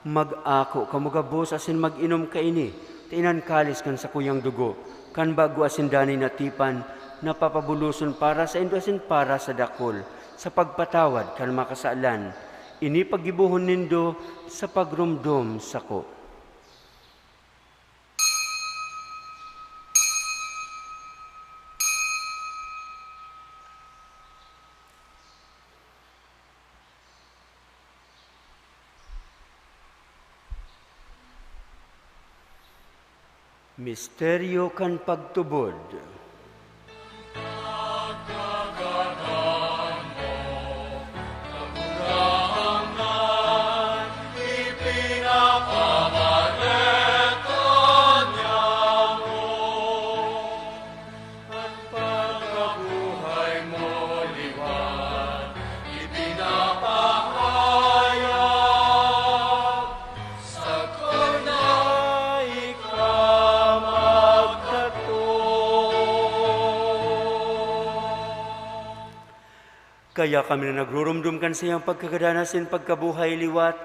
"Mag-ako kamo gabos asin mag-inom kaini, ta inan kalis kan sakuyang dugo, kan bago asin danay na tipan, na papabuloson para saindo asin para sa dakul, sa pagpatawad kan mga kasalan. Ini paggibohon nindo sa pagromdom sako." Misteryo kan pagtubod. Kaya kami na nagruromdom kan saiyang pagkagadan asin pagkabuhay liwat,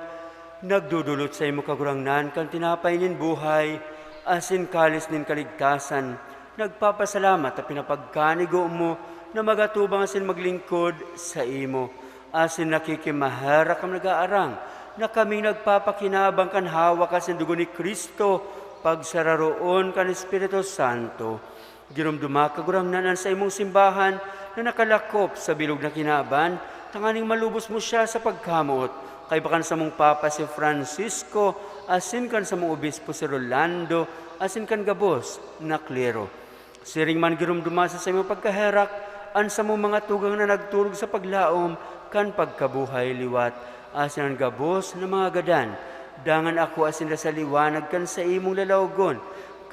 nagdodolot saimo, Kagurangnan, kan tinapay nin buhay asin kalis nin kaligtasan, nagpapasalamat ta pinapagkanigo mo na magatubang asin maglingkod saimo, asin nakikimaherak kan nag-aarang na kaming nagpapakinabang kan hawak asin dugo ni Cristo, pagsararoon kan Espiritu Santo. Giromdoma, Kagurangnan, an saimong simbahan na nakalakop sa bilog na kinaban, tanganing malubos mo siya sa pagkamoot, kaiba kan samong Papa si Francisco, asin kan samong Obispo si Rolando, asin kan gabos na klero. Siring man giromdoma sa saimong pagkaherak an samong mga tugang na nagturog sa paglaom kan pagkabuhay liwat, asin an gabos na mga gadan. Dangan ako asin sa liwanag kan saimong lalawgon.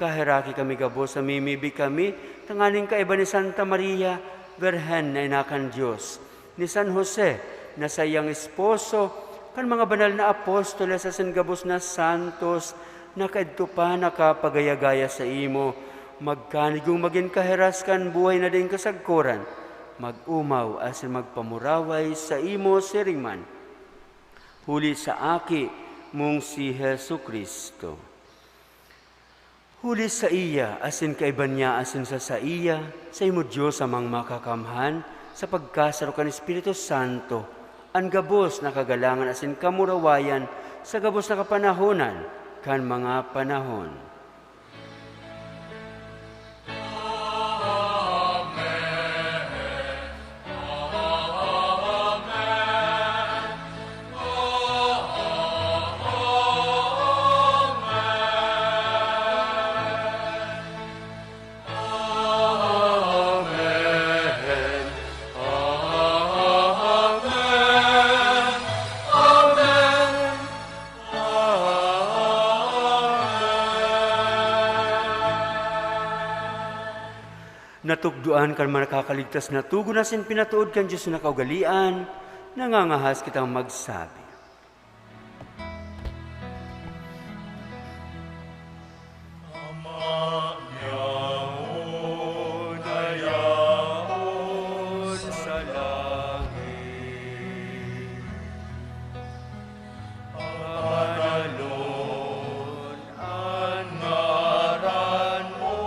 Kaheraki kami gabos na mimibi kami tanganing kaiba ni Santa Maria, Birhen na ina kan Dios, ni San Jose, na saiyang esposo, kan mga banal na apostoles asin gabos na santos na kaidto pa nakapagaya-gaya saimo, magkanigong magin kaheras kan buhay na daing kasagkoran, mag-omaw asin magpamuraway saimo siring man, huli sa Aki mong si Jesu-Cristo. Huli saiya, asin kaiba niya, asin sa saiya, saimo Dios Amang Makakamhan, sa pagkasaro kan Espiritu Santo, an gabos na kagalangan asin kamurawayan sa gabos na kapanahonan kan mga panahon. Natukdoan kan Nakakaligtas na Togon asin pinatood kan Dios na kaugalean, nangangahas kitang magsabi, Ama niyaon na yaon sa langit, pabanalon an ngaran mo.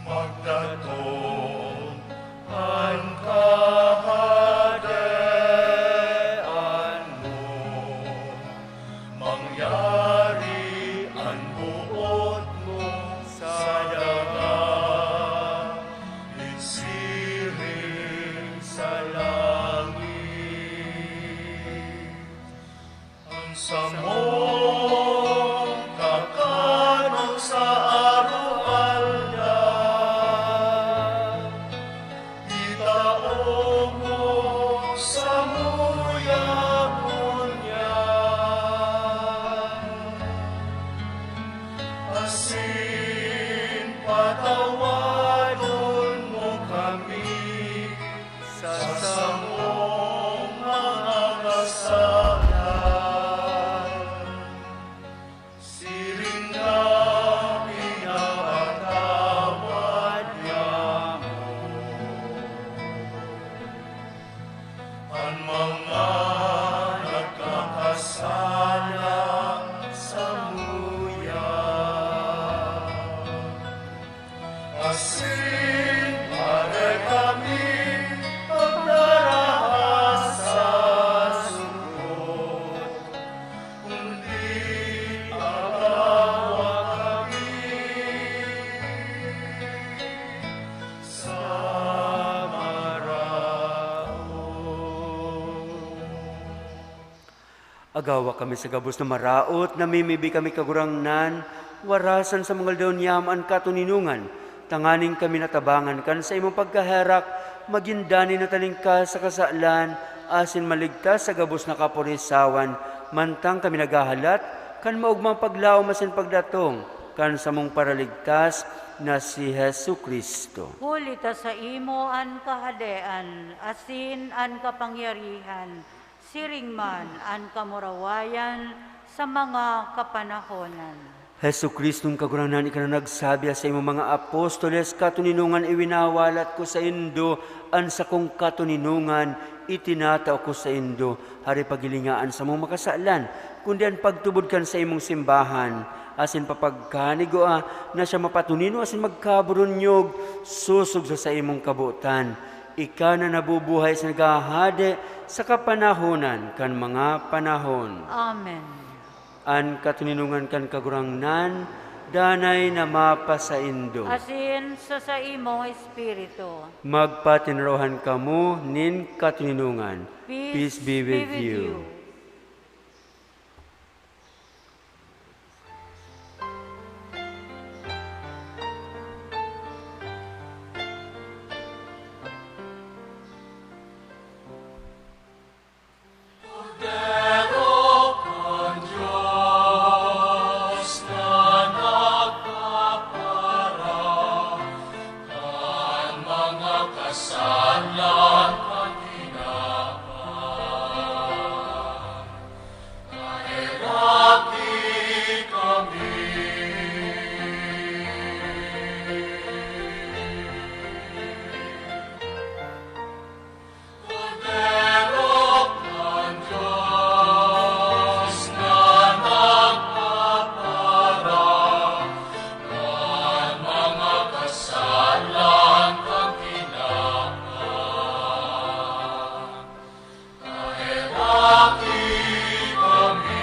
Magdatong an kahadean mo, mangyari an boot mo sa daga, siring sa langit. An samong kakanon sa araw-aldaw, itao mo samuya ngunyan, asin patawadon mo kami sa samong mga kasalan, siring na pinapatawad niamo an mga nagkakasala samuya. Asin paray kami pagdarahas sa sugkot, kundi agawa kami sa maraot. Agawa kami sa gabos na maraot, namimibi kami, Kagurangnan, warasan sa mga aldaw niyam an katoninongan, tanganing kami natabangan kan saimong pagkaherak, magin danay na talingkas sa kasalan, asin maligtas sa gabos na kapurisawan, mantang kami naghahalat kan maogmang paglaom asin pagdatong kan samong Paraligtas na si Jesu-Cristo. Huli ta saimo an kahadean asin an kapangyarihan, siring man an kamurawayan sa mga kapanahonan. Jesu-Cristong Kagurangnan, ika na nagsabi sa imong mga apostoles, "Katoninongan iwinawalat ko saindo, an sakong katoninongan itinatao ko saindo." Hare, paghilinga an samong makasalan, kundi an pagtubod kan saimong simbahan, asin papagkanigua na siya mapatonino asin magkaburunyog sosog sa saimong kabotan. Ika na nabubuhay sa naghahade sa kapanahonan kan mga panahon. Amen. An katoninongan kan Kagurangnan danay na mapasaindo. Asin sa saimong espiritu. Magpatinrohan kamo nin katoninongan. Peace be with you. Salan kan kinaban, kaheraki kami. Kordero kan Dios na nagpapara kan mga kasalan kan kinaban, kaheraki kami.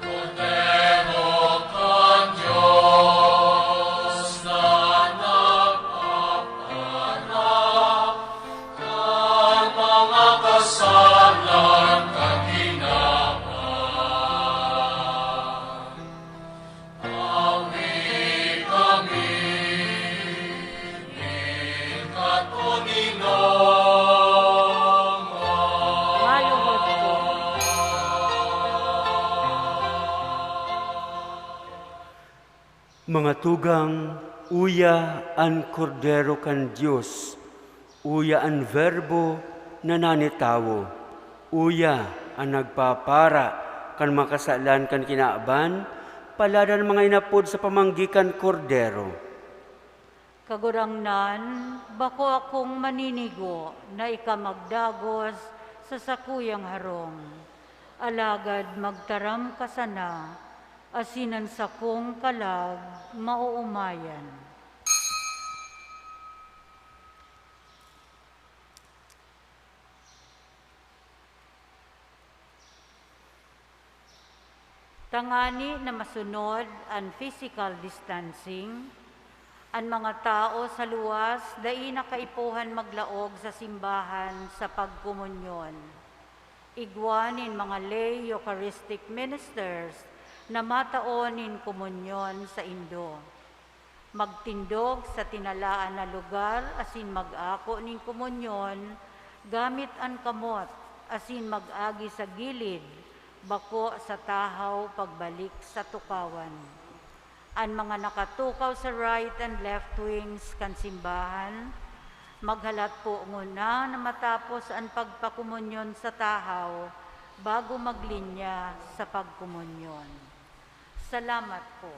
Kordero kan Dios na nagpapara kan mga kasalan kan kinaban, awi kami nin katoninongan. Maluhod ko. Mga tugang, uya an Kordero kan Dios, uya an Verbo na nanitawo, uya an nagpapara kan mga kasalan kan kinaban. Palad an mga inapod sa pamanggi kan Kordero. Kagurangnan, bako akong maninigo na ika magdagos sa sakuyang harong. Alagad magtaram ka sana, asin an sakong kalag maoomayan. Tangani na masunod an physical distancing, an mga tawo sa luwas dai na kaipuhan maglaog sa simbahan sa pagkomunyon. Igwa nin mga lay Eucharistic ministers na matao nin komunyon saindo. Magtindog sa tinalaan na lugar asin mag-ako nin komunyon gamit an kamot, asin mag-agi sa gilid, bako sa tahaw pagbalik sa tukawan. An mga nakatukaw sa right and left wings kan simbahan, maghalat po nguna na matapos an pagpakomunyon sa tahaw bago maglinya sa pagkomunyon. Salamat po.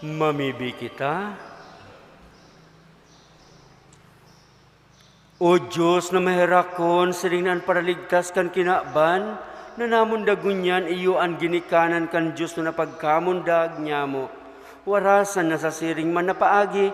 Mamibi kita. O Dios na maherakon, siring na an paraligtas kan kinaban, na namundag ngunyan iyo an ginikanan kan Dios na napagkamundag nyamo. Warasan na sa siring man na paagi,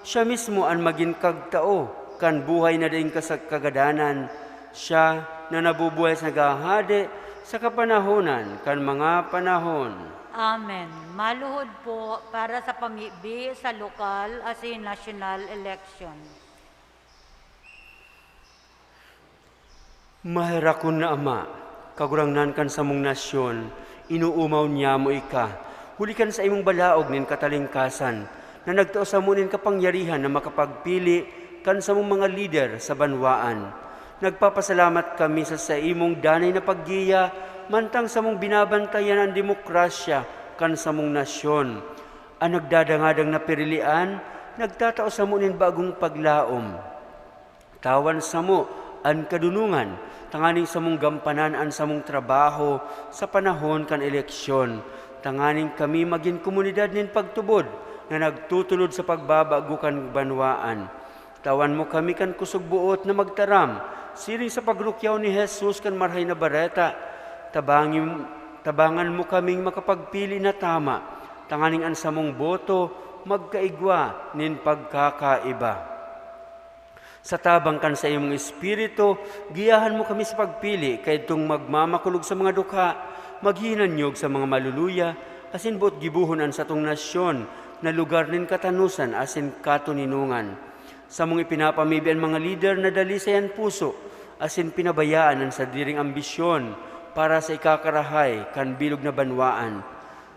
siya mismo an magin kagtao kan buhay na daing kas-, kagadanan. Siya na nabubuhay sa naghahade sa kapanahonan kan mga panahon. Amen. Maluhod po para sa pamibi sa lokal asin nasyonal election. Maherakon na Ama, Kagurangnan kan samong nasyon, inoomaw niyamo ika, huli kan saimong balaog nin katalingkasan, na nagtao samo nin kapangyarihan na makapagpili kan samong mga lider sa banwaan. Nagpapasalamat kami sa saimong danay na paggiya, mantang samong binabantayan an demokrasya kan samong nasyon. An nagdadangadang na pirilian, nagtatao samo nin bagong paglaom. Tawan samo an kadunongan, tanganing samong gampanan an samong trabaho sa panahon kan eleksyon, tanganing kami magin komunidad nin pagtubod na nagtutulod sa pagbabago kan banwaan. Tawan mo kami kan kusog boot na magtaram siring sa pagrukyaw ni Jesus kan Marahay na Bareta. Tabangi-, tabangan mo kaming makapagpili na tama, tanganing an samong boto magkaigwa nin pagkakaiba. Sa tabang kan saimong Espiritu, giyahan mo kami sa pagpili kaidtong magmamakulog sa mga dukha, maghihinanyog sa mga maluluya, asin boot gibohon an satong nasyon na lugar nin katanosan asin katoninongan. Samong ipinapamibi an mga lider na dalisay an puso, asin pinabayaan an sadiring ambisyon para sa ikakarahay kan bilog na banwaan.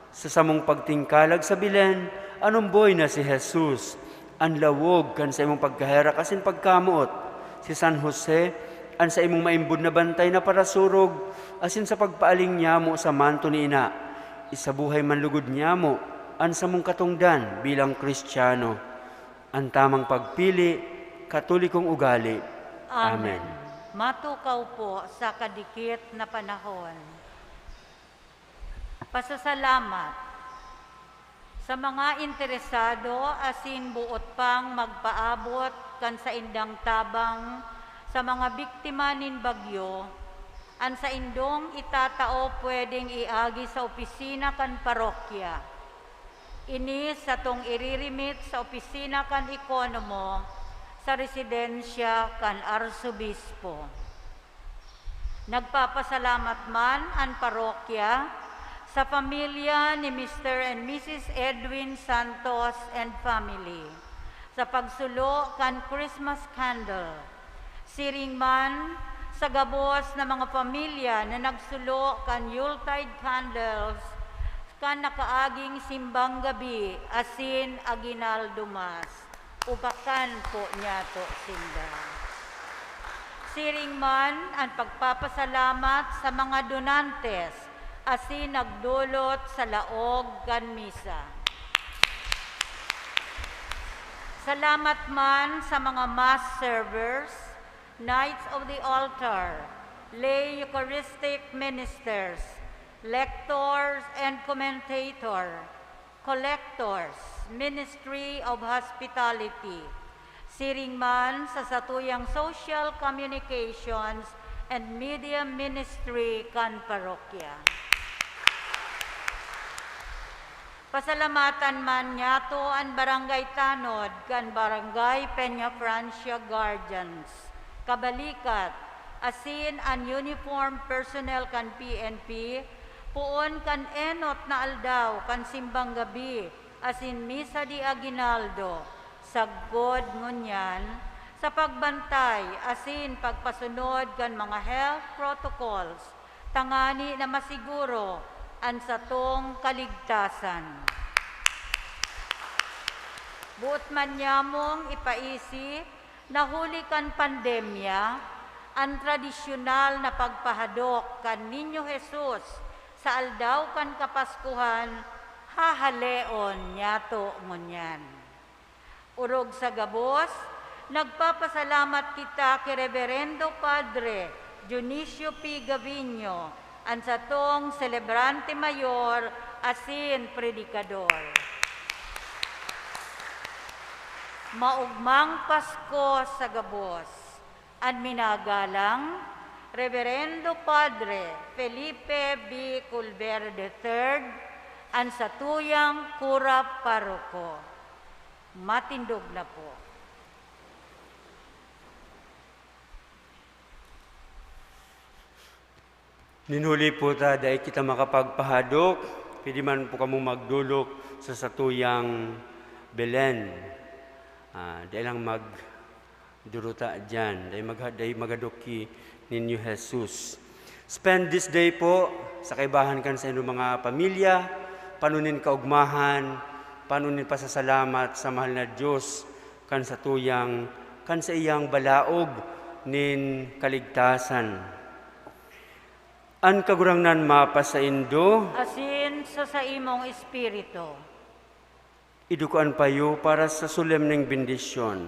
Sa samong pagtingkalag sa Belen, an omboy na si Jesus, an lawog kan saimong pagkaherak asin pagkamoot, si San Jose, an saimong maimbod na bantay na parasurog, asin sa pagpaaling niyamo sa manto ni Ina, isabuhay man lugod niyamo an samong katongdan bilang Kristiyano. An tamang pagpili, Katolikong ugali. Amen. Amen. Matukaw po sa kadikit na panahon. Pasasalamat sa mga interesado asin boot pang magpaabot kan saindang tabang sa mga biktima nin bagyo. An saindong itatao pwedeng iagi sa opisina kan parokya. Ini satong iririmit sa opisina kan ekonomo sa residensya kan Arsobispo. Nagpapasalamat man an parokya sa pamilya ni Mister and Missus Edwin Santos and family sa pagsulo kan Christmas candle. Siring man sa gabos na mga pamilya na nagsulo kan Yuletide candles kan nakaaging simbang gabi asin aguinaldo mass. Ubakan po niyato sinda. Siring man an pagpapasalamat sa mga donantes asin nagdolot sa laog kan misa. Salamat man sa mga mass servers, Knights of the Altar, lay Eucharistic ministers, lectors and commentator, collectors, Ministry of Hospitality, siring man sa satuyang Social Communications and Media Ministry kan parokya. Pasalamatan man niyato an Barangay Tanod kan Barangay Peñafrancia Guardians, kabalikat, asin an uniform personnel kan P N P, poon kan enot na aldaw kan simbang gabi asin misa de aguinaldo, sagkod ngunyan sa pagbantay asin pagpasunod kan mga health protocols tangani na masiguro an satong kaligtasan. Boot man nyamong ipaisi na huli kan pandemya, an tradisyonal na pagpahadok kan Niño Jesus sa aldaw kan Kapaskuhan, hahaleon nyato ngunyan. Orog sa gabos, nagpapasalamat kita ki Reverendo Padre Dionisio P. Gavino, an satong selebrante mayor asin predikador. Maogmang Pasko sa gabos. An minagalang Reverendo Padre Felipe B. Colbert the third, an satuyang kura paroko. Matindog na po. Nin huli po ta, dai kita makapagpahadok, pwede man po kamo magdolok sa satuyang Belen. Ah, dai lang magduruta diyan, dai, magha- dai maghadok ki Niño Jesus. Spend this day po sa kaibahan kan sa inyong mga pamilya, panunin kaugmahan, panunin pasasalamat sa mahal na Diyos, kan satuyang, kan sa iyang balaog nin kaligtasan. An Kagurangnan mapasaindo. Asin sa saimong espiritu. Iduko an payo para sa solemneng bendisyon.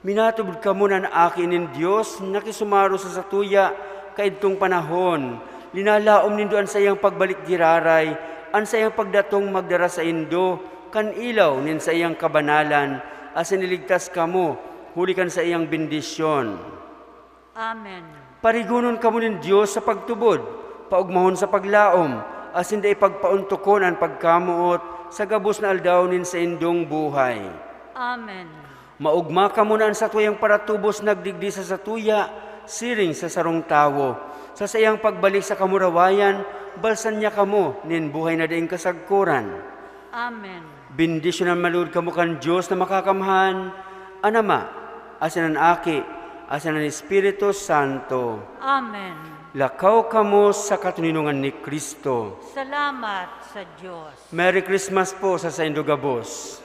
Minatubod kamo na an Aki nin Dios nakisumaro sa satuya kaidtong panahon. Linalaom nindo an saiyang pagbalik giraray, an saiyang pagdatong magdara saindo kan ilaw nin saiyang kabanalan, asin iligtas kamo huli kan saiyang bendisyon. Amen. Parigonon kamo nin Dios sa pagtubod, paogmahon sa paglaom, asin dai pagpaontokon an pagkamoot sa gabos na aldaw nin saindong buhay. Amen. Maogma kamo na an satuyang paratubos nagdigdi sa satuya, siring sa sarong tawo. Sa saiyang pagbalik sa kamurawayan, balsan niya kamo nin buhay na daing kasagkoran. Amen. Bendisyonan man logod kamo kan Dios na Makakamhan, an Ama, asin an Aki, asin an Espiritu Santo. Amen. Lakaw kamo sa katoninongan ni Cristo. Salamat sa Dios. Merry Christmas po sa saindo gabos.